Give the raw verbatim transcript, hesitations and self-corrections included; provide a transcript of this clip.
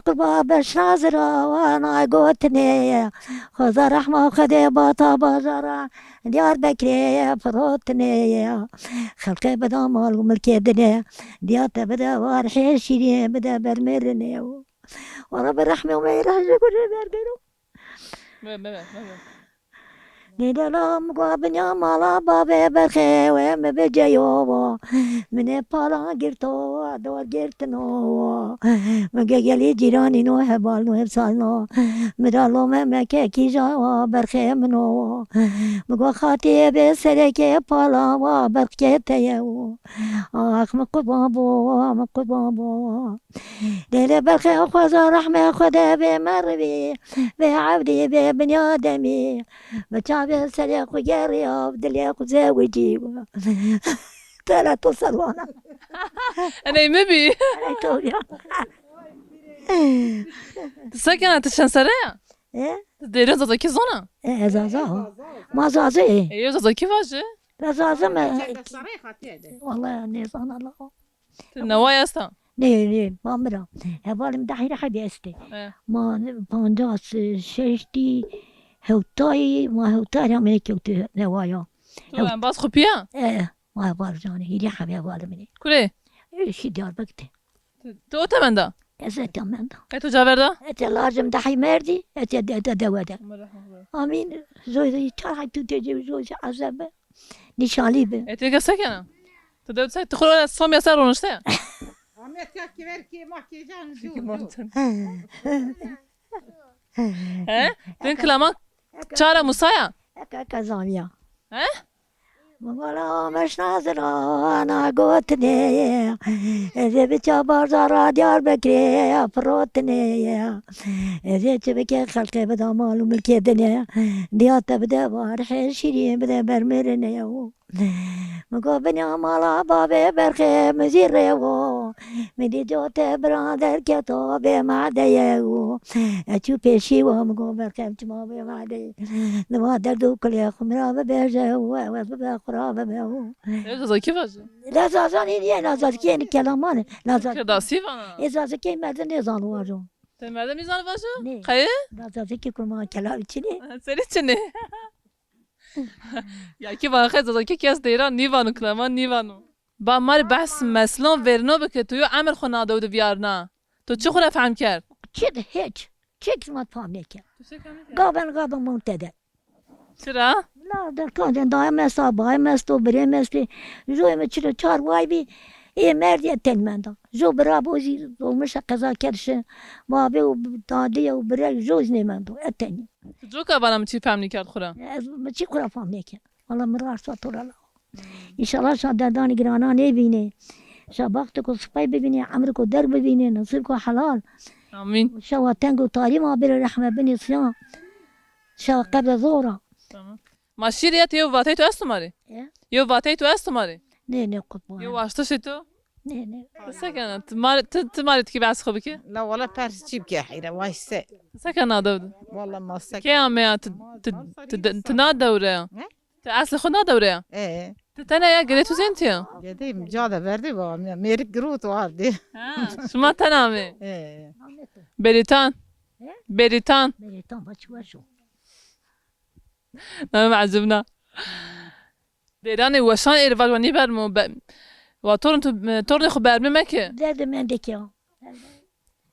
qurba beşna zira wana gotinê ye. Xweza rehma Xwedê bata bajara Diyarbekirê ye, firotinê ye. Xelqê bida mal û milkê dinê. Diya te bide war hê şîrê bide bermêrinê. Wala bi rehmê û meyrê ji gurê bergero. Mebe, mebe, mebe. Nêdela min gwa binya mala bavê berxê wê min bi ceyo wo. Min ê pala girto, dor girtino wo. Min gegelî cîranî no heval no hevsal no. Min da lo me meke kîja wa berxê min o wo. Min gwa xatiyê bê serekê pala wa berxê te ye wo. Ax min qurban bo, min qurban bo. Lê lê berxê xweza rehmê Xwedê bê merivî, bê evdî, bê binyademî. Bi çavê serê xwe geriya, bi dilê xwe zewicî. Tela to ser wana. Eney mi bî? Eney to ya. Tu sekena, tu çend sere ya? E? Tu dêrê Zazakî zona? E, ez Zaza ha. Ma Zaza e. E, yo Zazakî vaje? Ez Zaza me. Vallahi nêzana la. Tu neway esta? Nê, nê, ma mira. Hevalê min dehî re hebî estê. He. Ma pancas, şeştî, hewtayî, ma hewtayî re me kewtî newaya. Tu embaz xupiya? E, ma heval canê, hîrê hebî hevalê min ê. Kurê? E, şî Diyarbekir de. Tu, tu o temenda? Ez etya menda. E tu caverda? Etya lajim dehî merdî, etya de, de, dewe de. Amîn. Zoy zoy çar hay tu tecê zoy ezebe. Nîşanlî bi. E, têke sekena? Tu dew sek, tu xwe Somya ser ronişte ya? Ahmet ya kiver ki makyajın. He? Din kilama çara Musaya? Eka, eka zamiya. He? Mingala meşna zirana gotinê. Ezê bi çabar zara Diyarbekirê firotinê. Ezê çi bike xelkê bida mal û milkê dinê. Diya te bide war hê şîrîn bide bermêrinê. Min got, "Binya mala bavê berxê min zî rêwo. Min dî cotê bira derketo bê madeye wo." Ez çû pêşî wa, min got, "Berxê min çima bê madeyê?" Niva derd û kulê xwe min ra bibêje û ew ez bibe xwe ra bibe û. Ew Zazakî vaje? La Zazanî niye, la Zazakî yê kelaman e. La Zaz-, Kirdasî vana? Ê Zazakî merdim nêzano vajo. Te merdim nîzano vajo? Nê. Qeye? La Zazakî kurma kelav çinê. Serî çinê? Ya ki vaxe Zazakî kes dêra nîvano, kilama nîvano. Ba marî behs meslon verno bike, tu yo emir xwe nadew di viyarna. Tu çi xwe re fehm kerd? Çi de hiç. Çi ki ma fam neke. Tu çi fam neke? Gaben gaben monte de. Çira? La de kaden dayê mesta, bayê mesto, birê mestê. Joyê me çilo çar way bî. Ê merdî etenî menda. Jo bira bo jî dolmişe qeza kerşe. Babê û dadê û birê jo jî nêmendo. Etenî. Tu coka vana min çî fehm nîkerd xwe re? Ez min çî xwe re fehm nêkir. Wala min rasta to re la. Înşallah şa derdanê girana nêbînê. Şa baxtê ku sipey bibînê, emrê ku der bibînê, nesîb ku helal. Amîn. Şewa teng û tarî ma bêrê rehme binê siya. Şewa qebre zor a. Tamam. Ma şîr ya tu yo vatey tu esto marê? E? Yo vatey tu esto marê? Nê, nê, qutban. Yo waştişê tu? Nê, nê. Sekene, tu marê, tu, tu marê tu kî behs xwe bike? La wala pers çî bike heyre, vay se. Sekene dew de. Wala ma sek. Kê ame ya, tu, tu, tu, tu na dewre ya? Ne? Tu eslê xwe na dewre ya? E. Tu tene ya, girê tu zên tu ya? Gedê ca de verdê va, mêrik girot ardê. Ha, şima tena me. E. Beritan. He? Beritan. Beritan, va çi weş o. Name me ecibna. Dêranê weşan êrî vaj wa nîbermo be-, wa torn tu, tornê xwe bermê meke. Derdê mendekê ya.